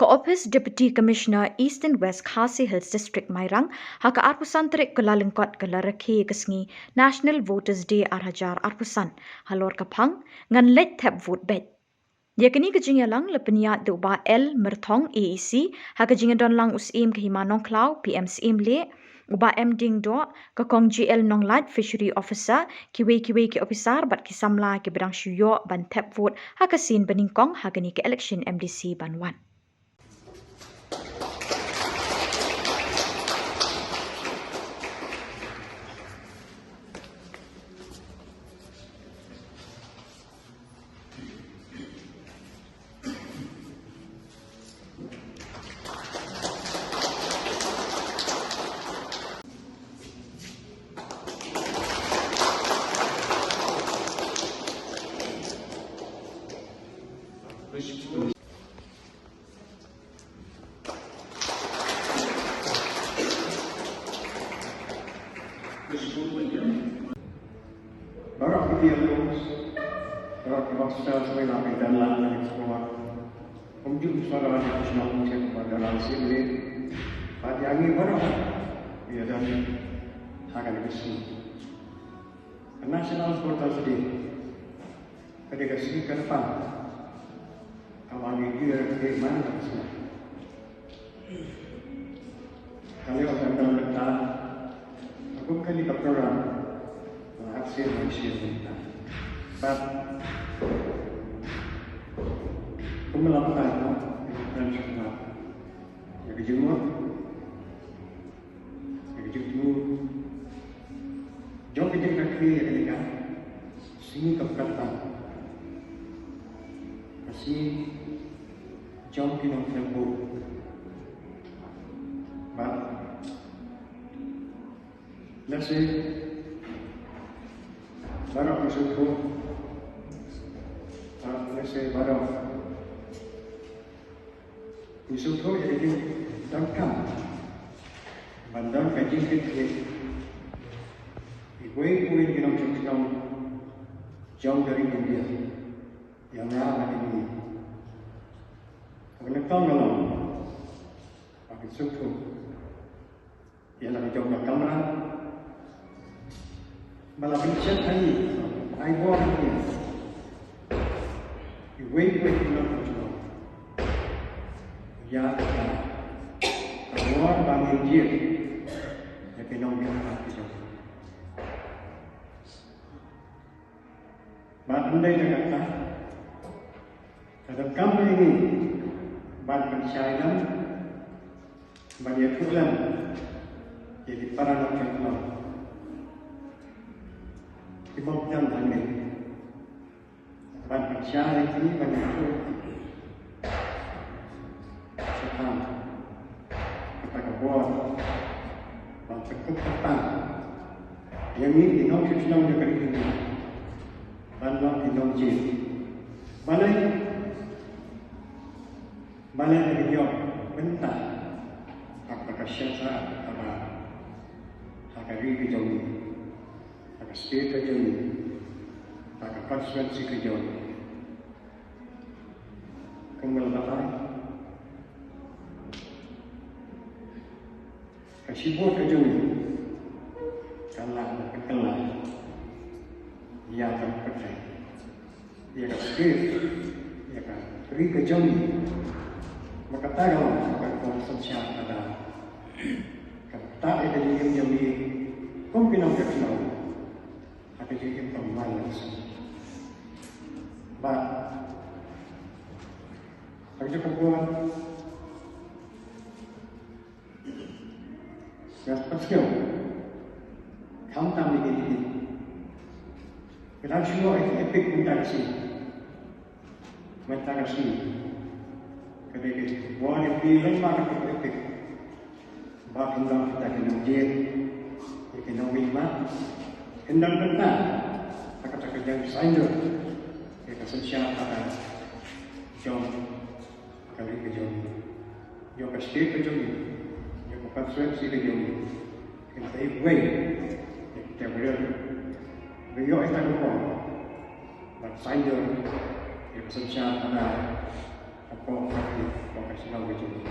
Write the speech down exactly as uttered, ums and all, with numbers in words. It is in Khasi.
Ka Ophis Deputy Commissioner Eastern West Khasi Hills District, Mairang, ha ka arphew san tarik Kyllalyngkot ka la rakhe ïa ka sngi National Voters Day ar hajar arphew san halor ka phang Ngan leit thep vote beit. Ïa kane ka jingïalang la pynïaid da u Bah L Myrthong, A E C, ha ka jingdon lang u Syiem ka Hima Nongkhlaw, P M Syiem leh, u Bah M Diengdoh, ka Kong J L Nonglait, Fishery Officer, kiwei kiwei ki ophisar bad ki samla kiba dang shu ïoh ban thep vote ha ka sien banyngkong ha kane ka election M D C ban wan. Baroh ki tiar bos, baroh ki bos star sawai la pyndan la na explore. Kumjuh suara di kusnong chet pada lang sili. Bad ïa ngi baroh ïa dan ha kane ka sngi. Ka National Voters Day ka dei ka sngi kaba pang kaba ngi ïohi ïa ka man ka sngi. Ka liang ka dang mynta ka kum kane ka program la aksien aksien mynta. Bad kum la mynta ka program ïa ka jingmut ïa ka jingmut jong ka jingrakhe ïa kane ka sngi kaba kyrpang. Ka sngi jong ki nongthep vote. Bad lehse baroh ki sngewthuh, bad lehse baroh ki sngewthuh ïa ka jingdonkam ban don ka jingkitkhlieh. Iwei pa iwei ki nongshong shnong jong ka ri India, ïa nga bad ïa phi. Ka nyngkong ka long ba ki sngewthuh ïa la ka jong ka kamra ba la pynshai ha ngi, ai bor ha ngi. Iwei iwei ki nongshong shnong ïa ka bor ba ngin jied ïa ki nongmihkhmat ki jong ngi. Bad ym dei tang katta, ka donkam ïa ngi ban pynshai lem, ban ïathuh lem ïa ki para nongshong shnong kiba ym don hangne. Ban pynshai ïa ki, ban ïathuh shaphang kata ka bor ban pynkup pynpaw ïa ngi ki nongshong shnong jong ka ri India ban long ki nongjied. Balei? Balei ba ngi ïoh bynta ha kata ka shnong, ha kata ka ri ka jong ngi, ha ka state ka jong ngi, ha ka constituency ka jong ngi? Kumba la batai, ka shi vote ka jong ngi ka lah ban pynkylla ïa ka pyrthei, ïa ka state, ïa ka ri ka jong ngi. Bad kata ka long kaba ka synshar ka da, kaba ktah ïa ka jingim jong ngi kum ki nongshong shnong ha ka jingim kaba man la ka sngi. Bad ha kajuh ka por nga sngewthuh khamtam ïa kine ki, ki dang shu ïoh ïa ki EPIC mynta ka sngi. Mynta ka sngi ka dei ka bor ïa phi lem bad ka EPIC ba kin long kita ki nongjied, ïa ki nongmihkhmat, kin don bynta ha kata ka jingsaindur ïa ka synshar ka jong ka ri ka jong ngi, jong ka state ka jong ngi, jong ka constituency ka jong ngi. Kin ïa kiwei ïa kita ki briew ba ïoh ïa kata ka bor ban saindur ïa ka synshar ka hapoh ka ri, hapoh ka Ngan wujud.